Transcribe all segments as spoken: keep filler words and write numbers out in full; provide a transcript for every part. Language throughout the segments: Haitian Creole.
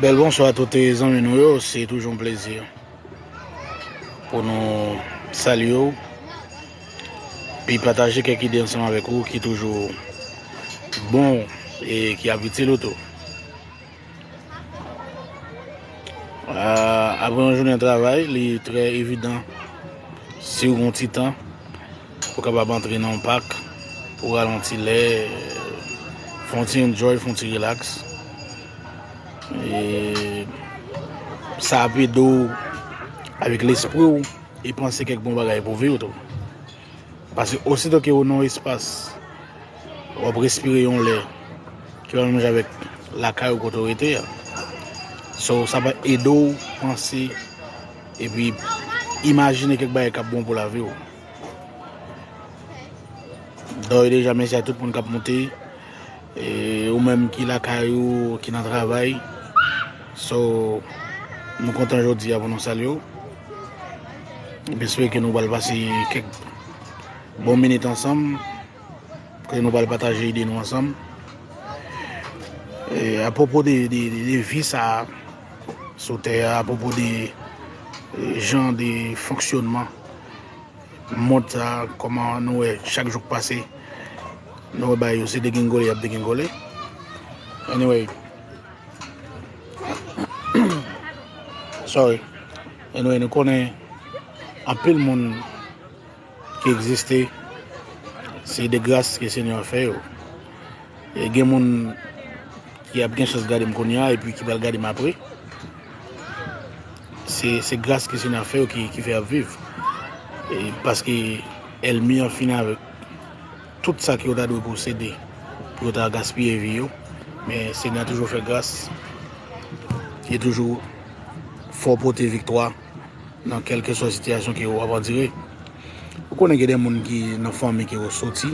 Bèl bonswa tout zanmi nou yo, se toujou yon plezi pou nou salye w, pi pataje kèk ide ansanm avèk ou ki toujou bon e ki ap itil ou tou. Ah, apre yon jounen travay, li trè evidan si w gen yon ti tan pou w kapab antre nan yon pak, pou w ralanti lè, fè yon ti enjoy, fè yon ti relax. E sa ap ede w avèk lespri w e panse kèk bon bagay pou vi w tou. Paske osito ke ou nan yon espas, w ap respire yon lè ki pa menm jan avèk lakay ou kote w rete a. So, sa va ede w panse epi imajine kèk bagay k ap bon pou lavi w. Dayè deja, mèsi a tout moun k ap moute. E ou menm ki lakay ou, ki nan travay. So, nou kontan jodi a pou nou salye w. M espere ke nou pral pase kèk bon minit ansanm, ke nou pral pataje ide nou ansanm. E apwopo de, de, de, de vi sa a sou tè a, apwopo de, e, jan de fonksyonman mond sa, kòman nou wè chak jou k pase, nou wè bagay yo se degringole y ap degringole. Anyway, sorry. Anyway, nou konnen anpil moun ki egziste, se de gras ke Senyè a fè yo. E gen moun ki ap gen chans gade m kounye a epi ki pral gade m apre. Se, se gras ke Senyè a fè yo ki, ki fè y ap viv. E paske ènmi an fini avèk tout sa ke yo ta dwe posede pou yo ta gaspiye vi yo. Men Senyè a toujou fè gras. Li toujou fè w pote viktwa nan kèlkeswa sitiyasyon ke w ap andire. Ou konnen gen de moun ki nan fanmi ke yo soti,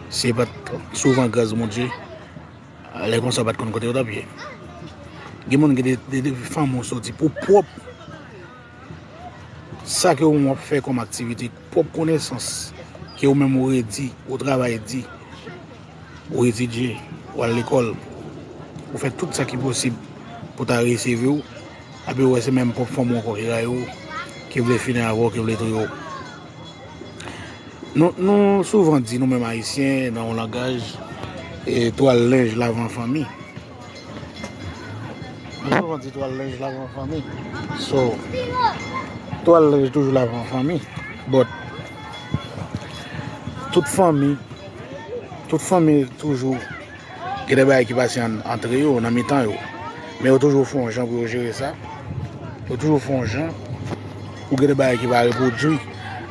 se pa t souvan gras Bondye, lè konsa w pa t konn kote yo t ap ye. Gen moun gen de, de, de fanmi w soti pou pwòp sa ke ou menm w ap fè kòm aktivite, pwòp konesans ke ou menm ou redi, ou travay di, ou etidye, ou al lekòl, ou fè tout sa ki posib pou ta reyisi vi w, epi ou wè se menm pwòp fanmi w ankò ki rayi w, ki vle fini avè w, ki vle touye w. Nou, nou souvan di nou menm Ayisyen nan yon langaj, e, twal lenj lave an fanmi. Nou souvan di twal lenj lave an fanmi. So, twal lenj toujou lave an fanmi. But, tout fanmi, tout fanmi toujou gen de bagay ki pase an, antre yo, nan mitan yo. Men yo toujou fè yon jan pou yo jere sa. Yo toujou fè yon jan pou gen de bagay ki pa repwodui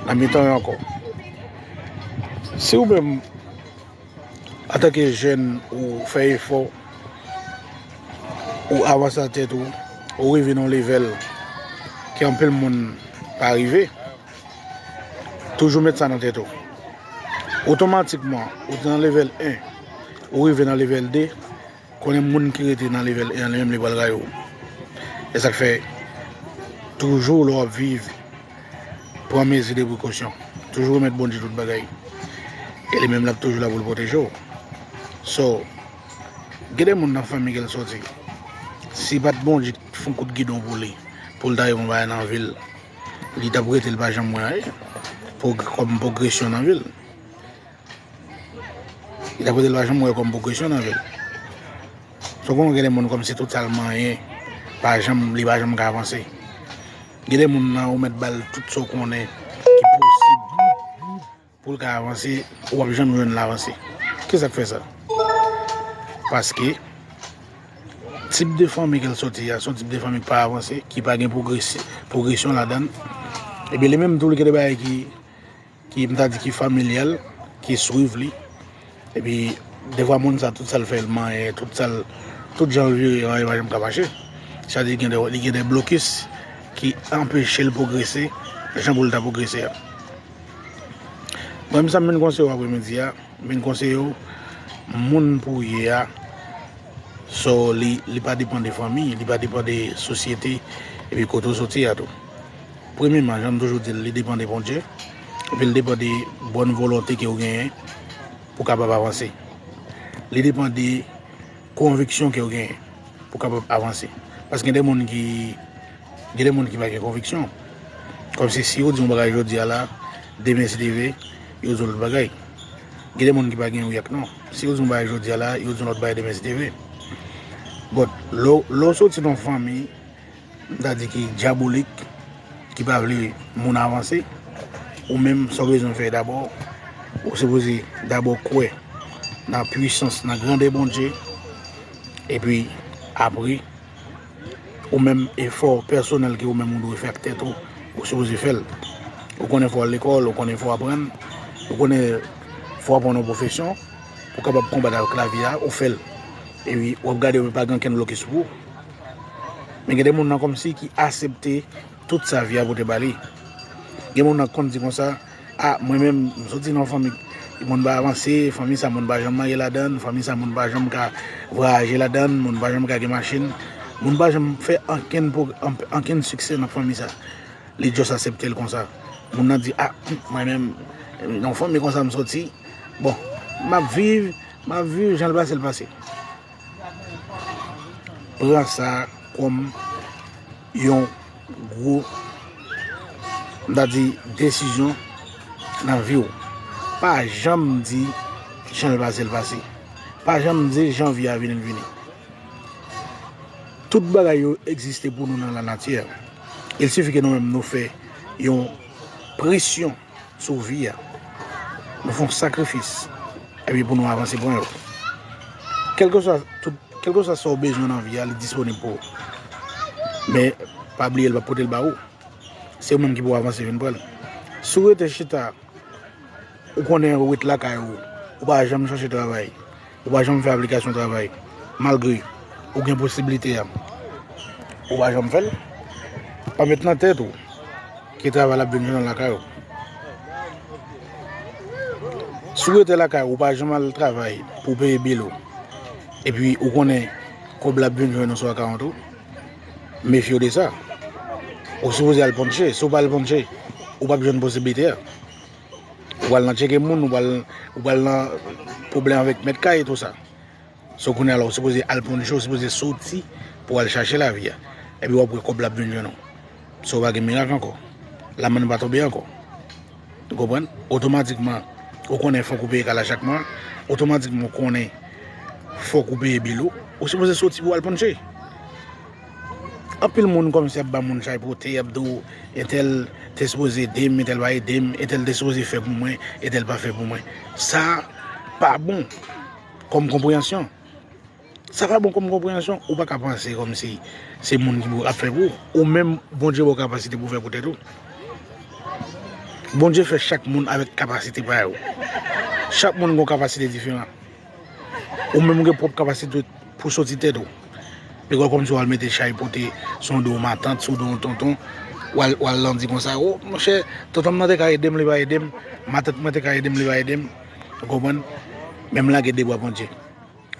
nan mitan yo ankò. Si ou menm, antanke jèn, ou fè efò, ou avanse nan tèt ou, ou rive nan yon level ke anpil moun pa rive, toujou met sa nan tèt ou. Otomatikman, ou te nan level en, ou rive nan level de, konnen moun ki rete nan level en an, li menm li pral rayi w. E sa k fè, toujou lè w ap viv, pran mezi de prekosyon. Toujou remèt Bondye tout bagay. E li menm l ap toujou la pou l pwoteje w. So, gen de moun nan fanmi ke l soti, si pa t Bondye k fè yon kout gidon pou li, pou l ta rive yon bagay nan vi l, li t ap rete, l pa janm wè anyen pwog-, kòm pwogresyon nan vi l. Li t ap rete, l pa janm wè kòm pwogresyon nan vi l. So, konnen gen de moun kòmsi tout sa l manyen, pa janm, li pa janm ka avanse. Gen de moun nan, ou mèt ba l tout sa w konnen ki posib pou l ka avanse, ou p ap janm jwenn l avanse. Kisa k fè sa? Paske tip de fanmi ke l soti a, se yon tip de fanmi ki pa avanse, ki pa gen pwogresi-, pwogresyon ladan l. Ebyen, li menm tou, li gen de bagay ki, ki, m ta di, ki familyal, ki swiv li. Epi, defwa, moun sa, tout sa l fè, l manyen, tout sa l, tout jan l vire, anyen pa janm ka mache. Sa di, li gen de, li gen de blokis ki anpeche l pwogrese, jan pou l ta pwogrese a. Mwen menm, sa m vin konseye w apremidi a, m vin konseye w, moun pou w ye a, so, li, li pa depann de fanmi, li pa depann de sosyete, epi kote w soti a tou. Premyeman, jan m toujou di l, li depann de Bondye, epi l depann de bòn volonte ke w genyen pou w kapab avanse. Li depann de konviksyon ke w genyen. pou w kapab avanse. Paske gen de moun ki, gen de moun ki pa gen konviksyon. Kòmsi si yo di yon bagay jodi a la, demen si Dye vle, yo di yon lòt bagay. Gen de moun ki pa gen wi ak non. Si yo di yon bagay jodi a la, yo di yon lòt bagay demen si Dye vle. But, lè w, lè w soti nan yon fanmi, m ta di ki dyabolik, ki pa vle moun avanse, ou menm sa w bezwen fè dabò, ou sipoze dabò kwè nan pwisans, nan grandè Bondye, epi apre, ou menm efò pèsonèl ke ou menm ou dwe fè ak tèt ou, ou sipoze fè l. Ou konnen fò w al lekòl, ou konnen fò w aprann, ou konnen fò w aprann yon pwofesyon, pou w kapab konbat avèk lavi a, ou fè l. Epi w ap gade w pa gen okenn blokis pou ou. Men gen de moun nan kòmsi ki aksepte tout sa vi a pote ba li. Gen moun nan konn di konsa, a, mwen menm, m soti nan yon fanmi moun pa avanse, fanmi sa moun pa janm marye ladan l, fanmi sa moun pa janm ka vwayaje ladan l, moun pa janm ka gen machin, moun pa janm fè ankenn pwo-, ankenn siksè nan fanmi sa. Li just aksepte l konsa. Moun nan di, a, mwen menm, nan yon fanmi konsa m soti, bon, m ap viv, m ap viv, jan l pase, l pase. Pran sa kòm yon gwo, m ta di, desizyon nan vi w. Pa janm di jan l pase, l pase. Pa janm di jan vi a vini, l vini. Tout bagay yo egziste pou nou nan lanati. Il sifi ke nou menm nou fè yon presyon sou vi a. Nou fè yon sakrifis. Epi pou nou avanse pran yo. Kèlkeswa tout, kèlkeswa sa w bezwen nan vi a, li disponib pou ou. Men, pa bliye l p ap pote l ba ou. Se ou menm ki pou avanse vin pran l. Si w rete chita, ou konnen ou ret lakay ou, ou pa janm chache travay, ou pa janm fè aplikasyon travay, malgre ou gen posiblite a, ou pa janm fè l, pa met nan tèt ou ke travay la ap vin jwenn ou lakay ou. Si w rete lakay ou, ou pa janm al travay pou w peye bil ou, epi ou konnen kòb la ap vin jwenn ou sou akawont ou, mefye w de sa. Ou sipoze al ponche. Si w pa al ponche, ou p ap jwenn posiblite a. Ou pral nan tcheke moun, ou pral, ou pral nan pwoblèm avèk mèt kay e tou sa. So, kounye a la, ou sipoze al ponche, ou sipoze soti pou w al chache lavi a. Epi w ap wè kòb la ap vin jwenn ou. So, pa gen mirak ankò. Lamann pa tonbe ankò. Ou konprann? Otomatikman, ou konnen fòk ou peye kay la chak mwa. Otomatikman, ou konnen fòk ou peye bil ou. Ou sipoze soti pou w al ponche. Anpil moun kòmsi ap ba moun chay pote, ap di w, entèl te sipoze ede m, entèl pa ede m, entèl te sipoze fè pou mwen, entèl pa fè pou mwen. Sa pa bon kòm konpreyansyon. Sa pa bon kòm konpreyansyon. Ou pa ka panse kòmsi se moun ki pou ap fè pou ou. Ou menm, Bondye ba w kapasite pou w fè pou tèt ou. Bondye fè chak moun avèk kapasite pa yo. Chak moun gen yon kapasite diferan. Ou menm ou gen pwòp kapasite pou soti tèt ou. Pigwa kòmsi w al mete chay pote sou do yon matant, sou do yon tonton, w al, w al lan di konsa, o, monchè, tonton m nan te ka ede m, li pa ede m, matant mwen te ka ede m, li pa ede m. Ou konprann? Men m lage de bra Bondye.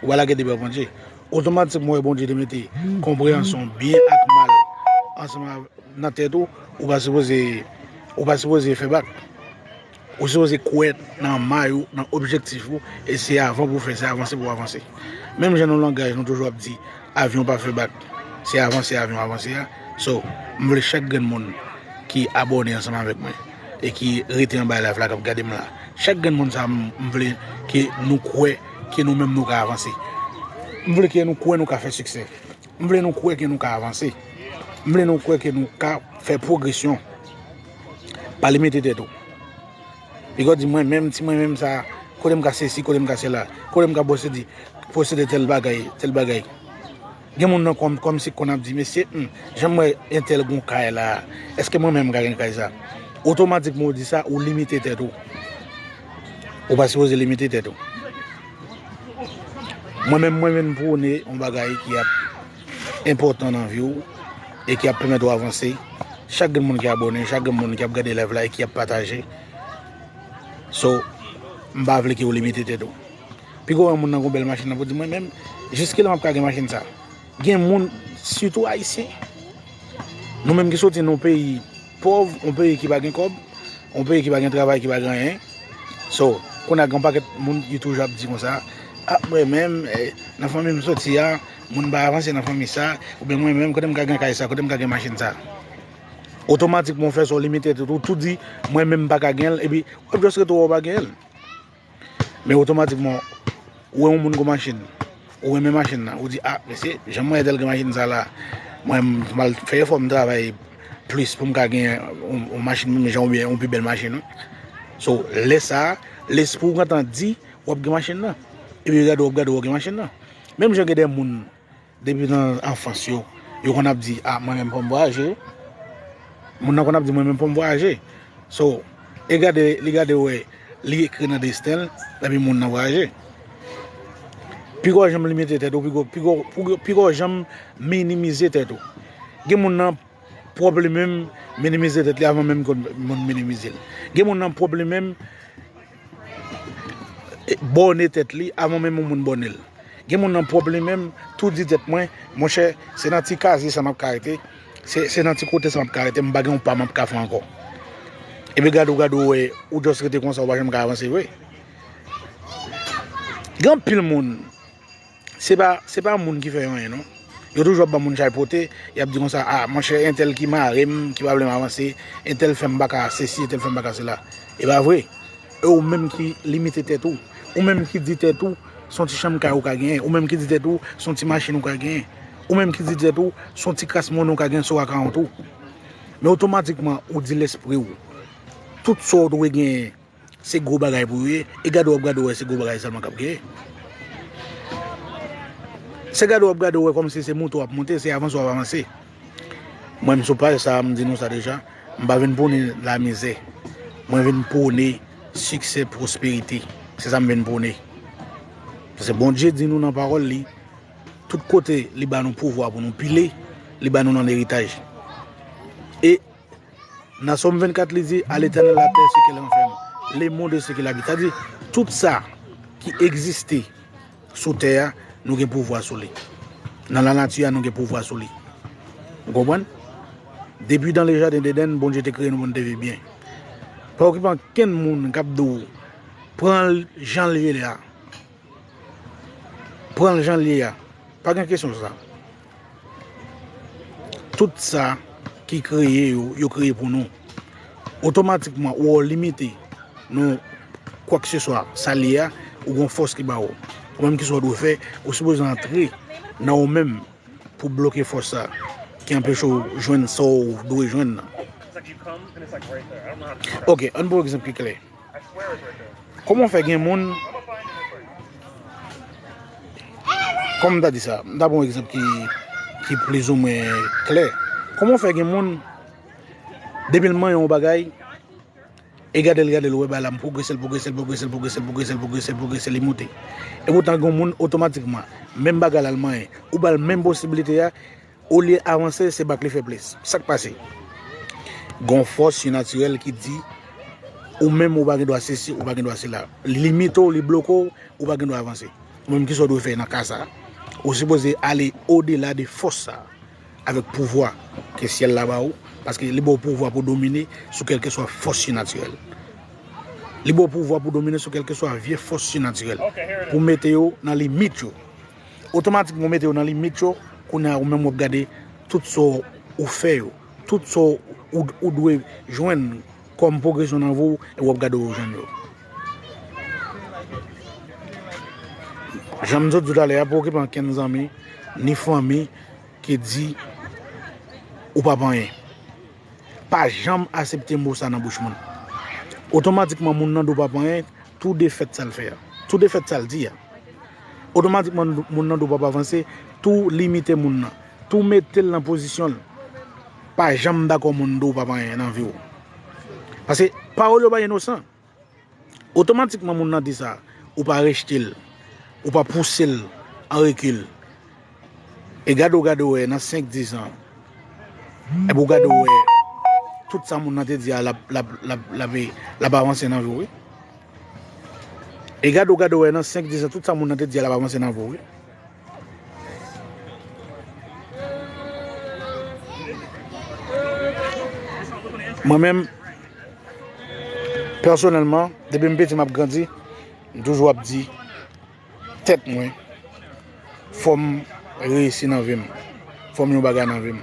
Ou pa lage de bra Bondye. Otomatikman, w wè Bondye te mete konpreyansyon byen ak mal ansanm avè nan tèt ou, ou pa sipoze, ou pa sipoze fè bak. Ou sipoze kwè nan may ou, nan objektif ou, e se avan pou w fè, se avanse pou w avanse. Menm jan nou langaj, nou toujou ap di, avyon pa fè bak. Se avanse avyon avanse a. So, m vle chak grenn moun ki abòne ansanm avèk mwen e ki rete anba live la, k ap gade m la, chak grenn moun sa, m, m vle ke nou kwè ke nou menm nou ka avanse. M vle ke nou kwè nou ka fè siksè. M vle nou kwè ke nou ka avanse. M vle nou kwè ke nou ka fè pwogresyon. Pa limite tèt ou. Piga w di mwen menm, ti mwen menm sa, kote m ka sesi, kote m ka sela, kote m ka posede, posede tèl bagay, tèl bagay. Gen moun nan kòm, kòmsi konn ap di, mesye, hmm, jan m wè entèl gon kay la, èske mwen menm m ka gen kay sa? Otomatikman ou di sa, ou limite tèt ou. Ou pa sipoze limite tèt ou. Mwen menm, mwen menm pwone yon bagay ki ap enpòtan nan vi w e ki ap pèmèt ou avanse. Chak grenn moun ki abòne, chak grenn moun ki ap gade live la e ki ap pataje. So, m pa vle ke w limite tèt ou. Piga w wè moun nan gon bèl machin nan pou di mwen menm, jiskilè m ap ka gen machin sa? Gen moun, sitou ayisyen, nou menm ki soti nan yon peyi pòv, yon peyi ki pa gen kòb, yon peyi ki pa gen travay, ki pa gen anyen. So, kounye a gen yon pakèt moun ki toujou ap di konsa, a, mwen menm, eh, nan fanmi m soti a, moun pa avanse nan fanmi sa, oubyen mwen menm, kote m ka gen kay sa, kote m ka gen machin sa. Otomatikman, w fè sa, w limite tèt ou, tou di, mwen menm m pa ka gen l, epi w ap just rete w pa gen l. Men otomatikman, ou wè yon moun gen machin, ou renmen machin nan, ou di, a, mesye, jan m wè entèl gen machin sa la, mwen, m pral fè efò, m travay plis pou m ka gen yon, yon machin menm jan oubyen yon pi bèl machin, wi. So, lè sa a, lespri w gentan di, w ap gen machin nan. Epi yo gade w, w ap gade w, w gen machin nan. Menm jan gen de moun, depi nan anfans yo, yo konn ap di, a, mwen menm fò m vwayaje. Moun nan konn ap di, mwen menm fò m vwayaje. So, e gade, li gade wè, li ekri nan desten l, epi moun nan vwayaje. Piko janm limite tèt ou, piko, piko, piko, piko janm minimize tèt ou. Gen moun nan pwòp li menm, minimize tèt li avan menm ke moun minimize l. Gen moun nan pwòp li menm, bòne tèt li avan menm yon moun bòne l. Gen moun nan pwòp li menm, tou di tèt mwen, monchè, se nan ti kazye sa m ap ka rete, se, se nan ti kote sa m ap ka rete, m pa gen yon pa m ap ka fè ankò. Epi gade w, gade w wè, ou just rete konsa, ou pa janm ka avanse vre. Gen anpil moun, se pa, se pa moun ki fè yo anyen, non. Yo toujou ap ban moun chay pote, y ap di konsa, a, monchè, entèl ki mare m, ki pa vle m avanse, entèl fè m pa ka sesi, entèl fè m pa ka sela. E pa vre. E ou menm ki limite tèt ou. Ou menm ki di tèt ou, se yon ti chanm kay ou ka genyen. Ou menm ki di tèt ou, se yon ti machin ou ka genyen. Ou menm ki di tèt ou, se yon ti kras monnen ou ka genyen sou akawont ou. Men otomatikman, ou di lespri w, tout sa w dwe genyen, se gwo bagay pou yo ye, e gade w ap gade w wè se gwo bagay sèlman k ap genyen. Se gade w ap gade w wè kòmsi se moute w ap moute, se avanse w ap avanse. Mwen, m sou paj sa a, m di nou sa deja, m pa vin pwone lamizè. Mwen vin pwone siksè, pwosperite. Se sa m vin pwone. Paske Bondye di nou nan pawòl li, tout kote li ba nou pouvwa pou nou pile, li ba nou nan eritaj. E Nan Sòm vennkat, li di, à l'Éternel la terre, ce qu'elle renferme, le monde et ce qu'il habite. Sa di, tout sa ki egziste sou tè a, nou gen pouvwa sou li. Nan lanati a, nou gen pouvwa sou li. Ou konprann? Depi dan le jaden Deden, Bondye te kreye nou pou n te viv byen. Pa okipe ankenn moun k ap di w, pran l jan l ye la. Pran l jan l ye a. Pa gen kesyon sa. Tout sa ki kreye yo, yo kreye pou nou. Otomatikman, ou limite nan kwakseswa sa l ye a, ou gen fòs ki ba ou. Ou menm ki sa w dwe fè, ou sipoze antre nan ou menm pou bloke fòs sa ki anpeche w jwenn sa w dwe jwenn nan. Ok, ann pran yon egzanp ki klè. Kòman fè gen moun, kòman m ta di sa? M ta pran yon egzanp ki, ki plizoumwen klè. Kòman fè gen moun, depi l manyen yon bagay, e gade l, gade l, wè bagay la, m pwogrese, l pwogrese, l pwogrese, l pwogrese, l pwogrese, l pwogrese, l pwogrese, li moute. E poutan, gen moun, otomatikman, menm bagay la, l manyen, ou ba l menm posiblite a, olye avanse, se bak li fè plis. Sa k pase? Gon fòs sinatirèl ki di, ou menm ou pa gen dwa sesi, ou pa gen dwa sela. Li limite w, li bloke w, ou pa gen dwa avanse. Ou menm ki sa w dwe fè nan ka sa a? Ou sipoze ale odela de fòs sa a, avèk pouvwa ke syèl la ba ou, paske li ba w pouvwa pou domine sou kèlkeswa fòs sinatirèl. Li ba w pouvwa pou domine sou kèlkeswa vye fòs sinatirèl, pou mete yo nan limit yo. Otomatikman, ou mete yo nan limit yo, kounye a, ou menm w ap gade tout sa ou fè yo, tout sa ou, ou dwe jwenn kòm pwogresyon nan vi w, e w ap gade w jwenn yo. Jan m sot di w talè a, pa okipe ankenn zanmi, ni fanmi ki di ou p ap anyen. Pa janm aksepte mo sa nan bouch moun. Otomatikman, moun nan di w p ap anyen, tou defèt sa l fè a. Tou defèt sa l di a. Otomatikman, moun nan di w p ap avanse, tou limite moun nan. Tou mete l nan pozisyon l. Pa janm dakò moun di w p ap anyen nan vi w. Paske pawòl yo pa inosan. Otomatikman, moun nan di sa, ou pa rejte l, ou pa pouse l an rekil. E gade w, gade w wè nan senk, dis an. Epi w gade w wè tout sa moun nan te di a, l ap, l ap, l ap, l ap, l ap avanse nan vi w, wi. E gade w, gade w wè nan senk, dis an, tout sa moun nan te di a, l ap avanse nan vi w, wi. Mwen menm, pèsonèlman, depi m piti m ap grandi, m toujou ap di tèt mwen, fò m reyisi nan vi m. Fò m yon bagay nan vi m.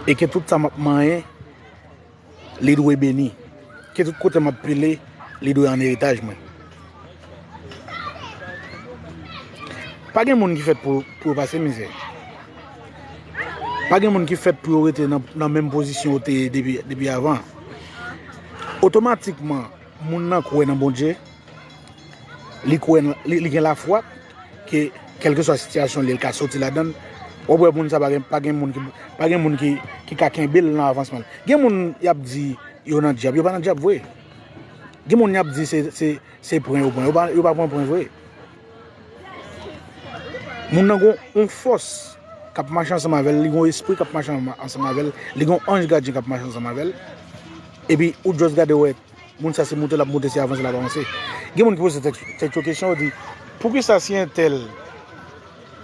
E ke tout sa m ap manyen, li dwe beni. Ke tout kote m ap pile, li dwe an eritaj mwen. Pa gen moun ki fèt pou, pou yo pase mizè. Pa gen moun ki fèt pou yo rete nan, nan menm pozisyon yo te ye depi, depi avan. Otomatikman, moun nan kwè nan Bondye, li kwè nan, li, li gen lafwa ke kèlkeswa sitiyasyon li, li ka soti ladan l. W ap wè moun sa pa gen, pa gen moun ki, pa gen moun ki, ki ka kenbe l nan avansman l. Gen moun y ap di yo nan dyab, yo pa nan dyab vre. Gen moun y ap di se, se, se pran yo pran, yo pa, yo pa pran pran vre. Moun nan gon yon fòs k ap mache ansanm avè l, li gon espri k ap mache ansanm avè l, li gon anj gadyen k ap mache ansanm avè l. Epi ou just gade wè, moun sa se moute l ap moute, se avanse l ap avanse. Gen moun ki poze tèt, tèt yo kesyon, yo di, poukisa si entèl,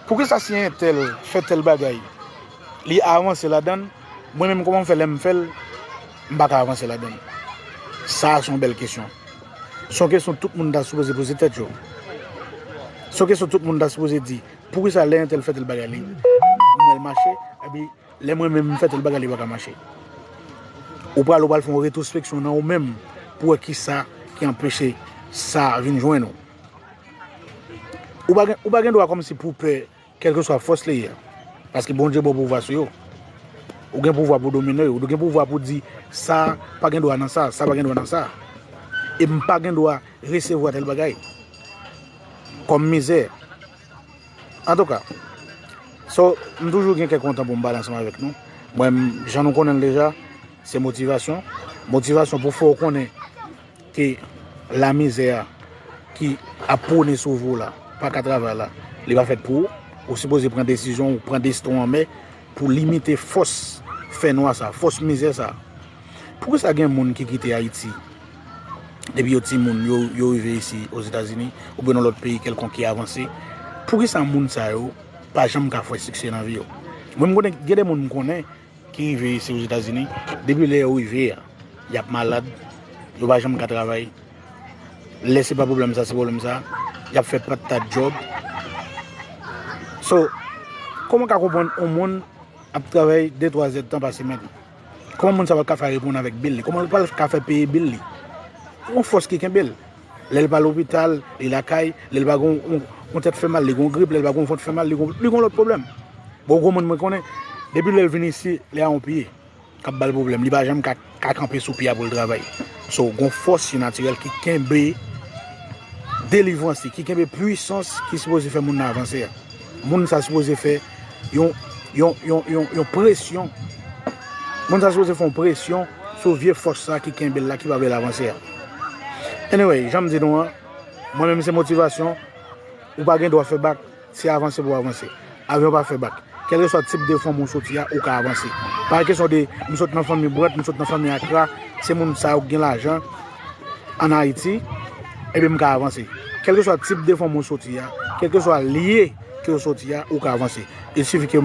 poukisa si entèl fè tèl bagay, li avanse ladan l, mwen menm kòman m fè lè m fè l, m pa ka avanse ladan l? Sa a se yon bèl kesyon. Se yon kesyon tout moun ta sipoze poze tèt yo. Se yon kesyon tout moun ta sipoze di, poukisa lè entèl fè tèl bagay li, m wè l mache, epi lè mwen menm m fè tèl bagay li pa ka mache? Ou pral, ou pral fè yon retwospeksyon nan ou menm pou wè kisa ki anpeche sa vin jwenn ou. Ou pa gen, ou pa gen dwa kòmsi pou pè kèlkeswa fòs li ye a. Paske Bondye ba w pouvwa sou yo. Ou gen pouvwa pou domine yo. Ou gen pouvwa pou di, sa pa gen dwa nan sa, sa pa gen dwa nan sa. E m pa gen dwa resevwa tèl bagay kòm mizè. Antouka, so, m toujou gen kè kontan pou m pale ansanm avèk nou. Mwen, m, jan nou konnen l deja, se motivasyon. Motivasyon pou fè w konnen ke lamizè a ki ap pwone sou vi w la pa ka travay la, li pa fèt pou ou. Ou sipoze pran desizyon, ou pran desten w an men pou limite fòs fènwa sa, fòs mizè sa. Poukisa gen moun ki kite Ayiti depi yo timoun, yo, yo rive isi Ozetazini, oubyen nan lòt peyi kèlkonk ki avanse? Poukisa moun sa yo pa janm ka fè sikse nan vi yo? Mwen, m konnen, gen de moun m konnen, ki rive isi Ozetazini, depi lè yo rive a, y ap malad, yo pa janm ka travay. Lè se pa pwoblèm sa, se pwoblèm sa, y ap fè patat djòb. So, kòman w ka konprann yon moun ap travay de twa zèdtan pa semèn? Kòman moun sa pral ka fè reponn avèk bil li? Kòman l pral ka fè peye bil li? Yon fòs ki kenbe l. Lè l pa lopital, li lakay, lè l pa gon yon, yon tèt fè mal, li gon grip, lè l pa gon vant fè mal, li gon, li gon lòt pwoblèm. Bon, gon moun mwen konnen, depi lè l vin isi, li a yon pye k ap ba l pwoblèm, li pa janm ka, ka kanpe sou pye a pou l travay. So, gon fòs sinatirèl ki kenbe delivrans li, ki kenbe pwisans ki sipoze fè moun nan avanse a. Moun sa sipoze fè yon, yon, yon, yon, yon presyon. Moun sa sipoze fè yon presyon sou vye fòs sa ki kenbe l la, ki pa vle l avanse a. Anyway, jan m di nou an, mwen menm se motivasyon, ou pa gen dwa fè bak, se avanse pou w avanse. Avyon pa fè bak. Kèlkeswa tip de fanmi w soti a, ou ka avanse. Pa kesyon de, m sot nan fanmi Brant, m sot nan fanmi Akra, se moun sa yo k gen lajan ann Ayiti, ebyen m ka avanse. Kèlkeswa tip de fanmi w soti a, kèlkeswa lye ke w soti a, ou ka avanse. Il sifi ke